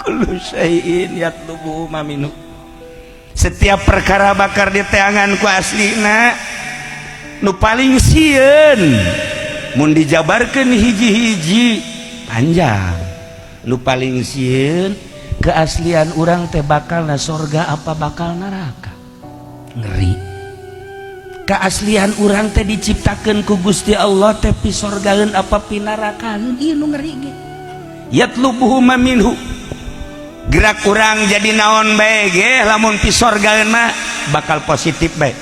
Kullu syai'in yatlubu ma minhu. Setiap perkara bakar diteangan ku aslina. Nu paling sieun mun dijabarkeun hiji-hiji panjang. Nu paling sieun keaslian urang teh bakal na sorga apa bakal neraka. Ngeri. Keaslian urang teh diciptakeun ku Gusti Allah teh pisorgaeun apa pinarakaeun, ieu nu ngeri ge. Yatlubuhu ma minhu. Gerak urang jadi naon bae ge lamun pisorgaeun mah bakal positif bae.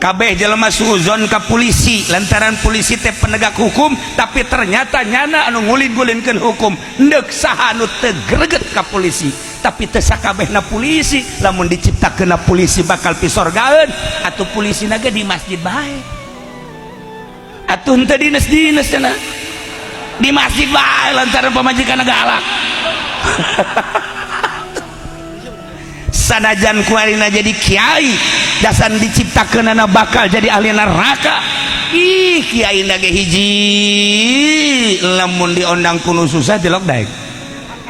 Kabeh jelema suuzon ka polisi lantaran polisi teh penegak hukum, tapi ternyata nyana anu ngulin-ngulinkeun hukum. Endek saha anu teu greget ka polisi, tapi teu sakabehna polisi lamun diciptakeun polisi bakal pisorgaeun atuh polisi ge di masjid bae. Atuh henteu dinas-dinas cenah. Di masjid bae lantaran pamajikan galak. Sanajan kuarina jadi kiai, dasan diciptakeunana bakal jadi ahli neraka. Ih, kiai ge hiji lamun diondang kuno susah dilok daek.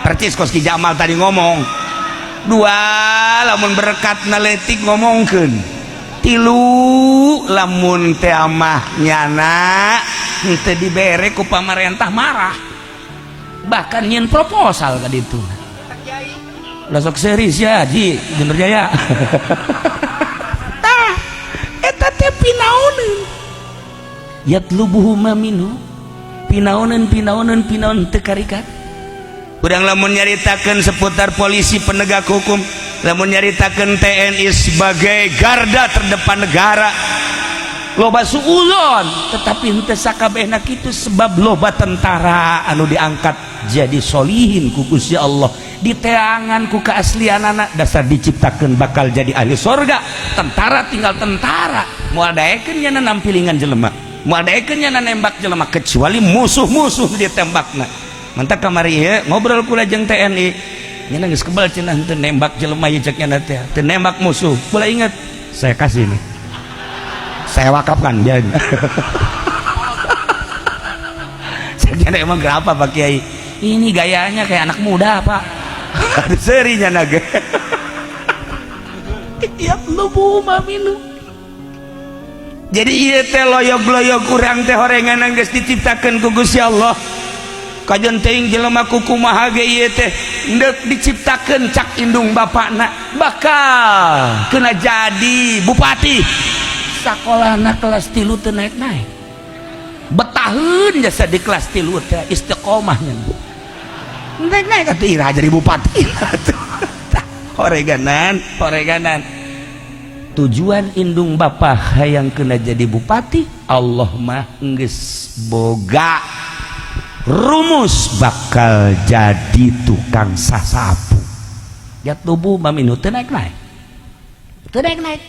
Percis kos Ki Jamal tadi ngomong. Dua lamun berkat naletik ngomongkeun. Tilu lamun teh amah nyana henteu dibere ku pamarentah marah. Bahkan nyin proposal ka ditu. Lah sok seris ya Ji Bener Jaya. Tah eta teh pinaoneun. Yatlubuhu ma minhu. Pinaoneun pinaoneun pinaon teu karikat. Urang lamun nyaritakeun seputar polisi penegak hukum, lamun nyaritakeun TNI sebagai garda terdepan negara, loba suuzon, tetapi henteu sakabehna kitu sebab loba tentara anu diangkat jadi solihin ku Gusti Allah, diteangan ku keaslianana dasar diciptakeun bakal jadi ahli sorga. Tentara tinggal tentara, moal daekeun nya nampilingan jelema, moal daekeun nya nembak jelema kecuali musuh-musuh ditembakna. Mantak kamari ieu ngobrol kula jeung TNI, nya geus kebal cenah henteu nembak jelema ieu cek nya teh, teu nembak musuh. Kula ingat, saya kasih nih. Saya wakafkan biar. Saya kira emang kenapa Pak Kiai? Ini gayanya kayak anak muda, Pak. Ada serinya naga. Yatlubu ma minhu. Jadi ieu teh loyog-loyog urang teh horengan geus diciptakeun ku Gusti Allah. Kajen teuing jelema ku kumaha ge ieu teh endek diciptakeun cak indung bapakna bakal kena jadi bupati. Sakolahna kelas 3 teu naik-naik. Betaheun jasa di kelas 3 teh istiqomahnya. Naik-naik atuh ira jadi bupati. Horeganan, horeganan. Tujuan indung bapa hayang kena jadi bupati, Allah mah geus boga rumus bakal jadi tukang sasapu. Yatlubu ma minhu teu naik-naik. Teu naik-naik.